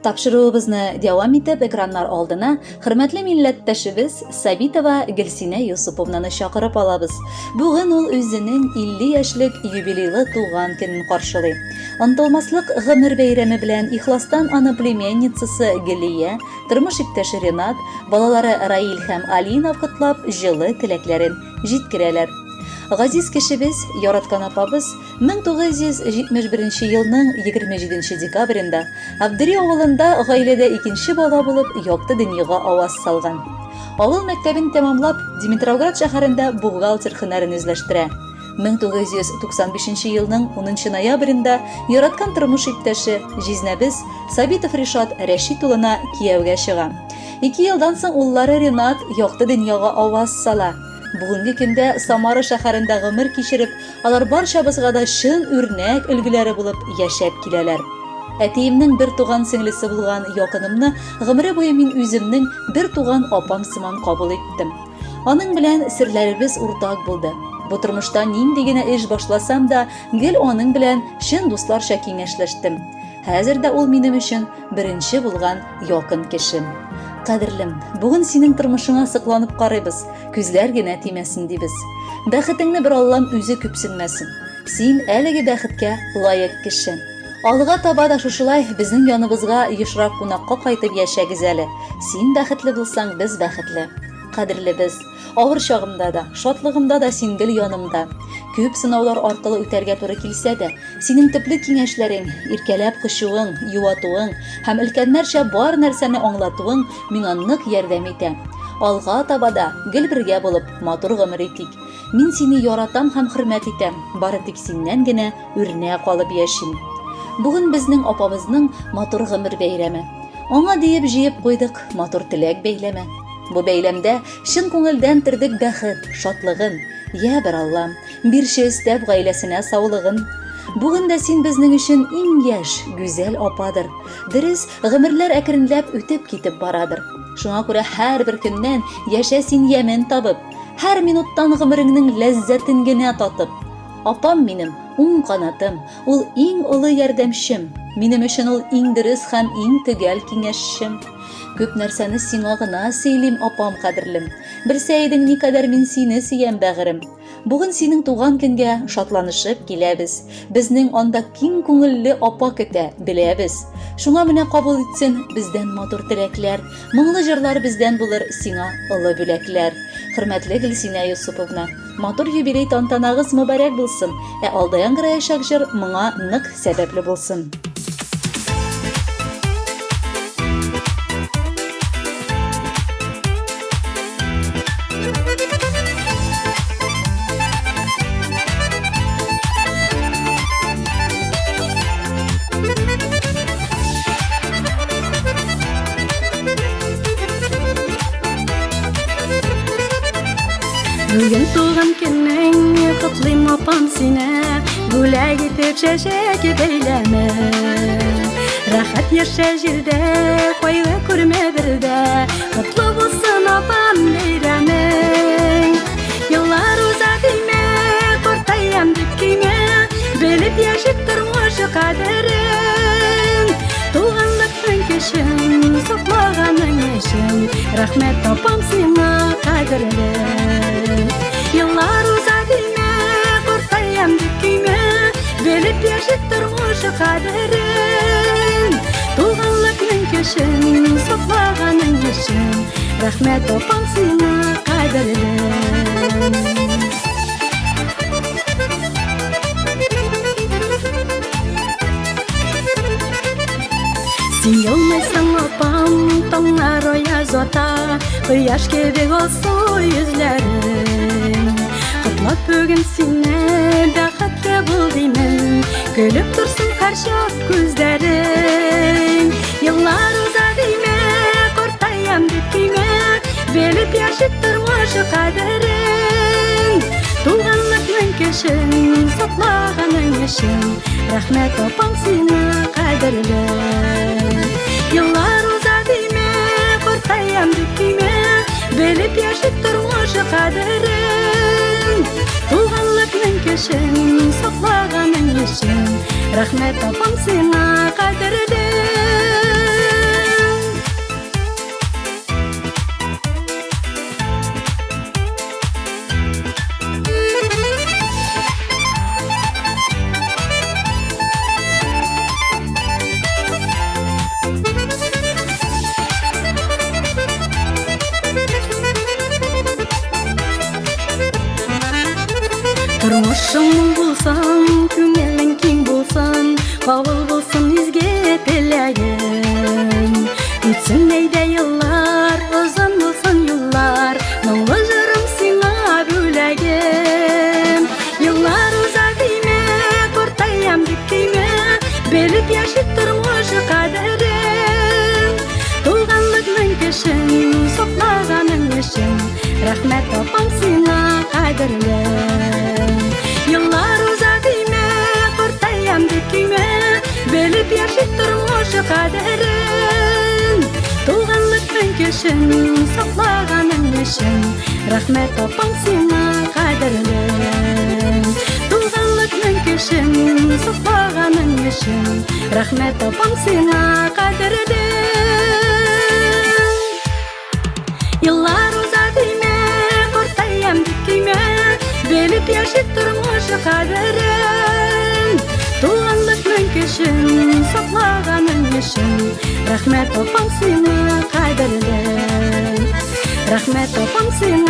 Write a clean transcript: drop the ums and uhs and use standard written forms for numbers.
Тапшыруыбызны дәвам итеп, экраннар алдына хөрмәтле милләттәшебез Сабитова Гөлсинә Юсуповнаны чакырып алабыз. Бүген ул үзенең 50 яшьлек юбилейлы туган көнен каршылый. Онытылмаслык гомер бәйрәме белән ихластан аны племянницасы Гөлия, тормыш иптәше Ренат, балалары Раил һәм Алина котлап, җылы теләкләрен җиткерәләр. Газиз кешебез, яраткан апабыз 1971 елның 27 декабрендә Абдери авылында гаиләдә икенче бала булып якты дөньяга аваз салган. Авыл мәктәбен тәмамлап, Димитровград шәһәрендә бухгалтер һөнәрен үзләштерә. 1995 елның 10 ноябрендә яраткан тормыш иптәше, җизнәбез Сабитов Ришат Рәшит улына кияүгә чыга. Ике елдан соң уллары Ренат якты дөньяга аваз сала. Бүгенге көндә Самара шәһәрендә гомер кичереп, алар барчабызга да чын үрнәк өлгеләре булып яшәп киләләр. Әтиемнең бер туган сеңлесе булган якынымны гомере буе мин үземнең бер туган апам сыман кабул иттем. Аның белән серләребез уртак булды. Бу тормышта нинди генә эш башласам да, гел аның белән чын дусларча киңәшләштем. Хәзер дә ул минем өчен беренче булган якын кешем. Кадерлем, бүген синең тормышыңа сокланып карыйбыз, күзләр генә тимәсен дибез. Бәхетеңне бер Аллам үзе күпсенмәсен. Син әлеге бәхеткә лаек кеше. Алга таба да шушылай безнең яныбызга ешрак кунакка кайтып яшәгез әле. Син бәхетле булсаң, без бәхетле. Кадерлебез, авыр чагымда да, шатлыгымда да син гел янымда. Күп сынаулар аркылы үтәргә туры килсә дә, Синең төпле киңәшләрең, иркәләп кочуың, юатуың һәм өлкәннәрчә бар нәрсәне аңлатуың миңа нык ярдәм итә. Алга таба да гел бергә булып, матур гомер итик. Мин сине яратам һәм хөрмәт итәм, бары тик синнән генә үрнәк алып яшим. Бүген безнең апабызның матур гомер бәйрәме. Аңа диеп җыеп куйдык матур теләк бәйләме. Бу бәйләмдә чын күңелдән тердек бәхет, шатлыгын. Йә бер Аллам, Бирче өстәп гаиләсенә саулыгын. Бүген дә син безнең өчен иң яшь, гүзәл ападыр. Дөрес, гомерләр әкренләп үтеп китеп барадыр. Шуңа күрә һәрбер көннән яшә син ямен табып, һәр минуттан гомереңнең ләззәтен генә татып. Апам минем, уң канатым, ул иң олы ярдәмчем. Минем өчен ул иң дөрес һәм иң төгәл киңәшчем. Күп нәрсәне сиңа гына сөйлим, апам кадерлем. Белсә идең, никадәр мин сине сөям, бәгырем. Бүген синең туган көнгә шатланышып киләбез. Безнең анда киң күңелле апа көтә, беләбез. Шуңа менә кабул итсен бездән матур теләкләр, моңлы җырлар бездән булыр сиңа олы бүләкләр. Хөрмәтле Гөлсинә Юсуповна, матур юбилей тантанагыз мөбарәк булсын, ә алда яңгыраячак җыр моңа нык сәбәпле булсын. Бүген туган көнең котлыйм апам сине Бүләк итеп чәчәк бәйләме Рәхәт яшә җирдә, кайгы күрмә бердә Котлы булсын апам бәйрәмең Еллар уза димә, картаям дип көймә Белеп яшик тормыш кадерен Туганлыкның көчен саклаганың өчен Рәхмәт апам сиңа кадерле Еллар уза димә, картаям дип көймә Белеп яшик тормыш кадерен Туганлыкның көчен саклаганың өчен Рәхмәт апам сиңа кадерлем Син елмайсаң апам, таңнар аяз ата, Кояш кебек алсу йөзләрең. Котлап бүген сине, бәхетле бул димен, Көлеп торсын һәрчак күзләрең. Еллар уза димә, картаям дип көймә, Белеп яшик тормыш кадерен. Туганлыкның көчен саклаганың өчен, Рәхмәт апам сиңа кадерле. Еллар уза димә, картаям дип көймә, Белеп яшик тормыш кадерен. Туганлыкның көчен саклаганың өчен, Рәхмәт апам сиңа кадерле. Тормышың мул булсын, күңелең киң булсын, кабул булсын изге теләгең. Үтсен әйдә еллар, озын булсын юллар, моңлы җырым сиңа бүләгем. Еллар уза димә, картаям дип көймә, белеп яшик тормыш кадерен. Туганлыкның көчен саклаганың өчен, рәхмәт апам сиңа кадерлем. Еллар уза димә, картаям дип көймә, белеп яшик тормыш кадерен. Туганлыкның көчен саклаганың өчен, рәхмәт апам сиңа кадерлем. Туганлыкның көчен саклаганың өчен, рәхмәт апам сиңа кадерлем. Еллар уза димә, картаям дип көймә, белеп яшик тормыш кадерен. Туганлыкның көчен саклаганың өчен, рәхмәт апам сиңа кадерлем. Рәхмәт апам сиңа.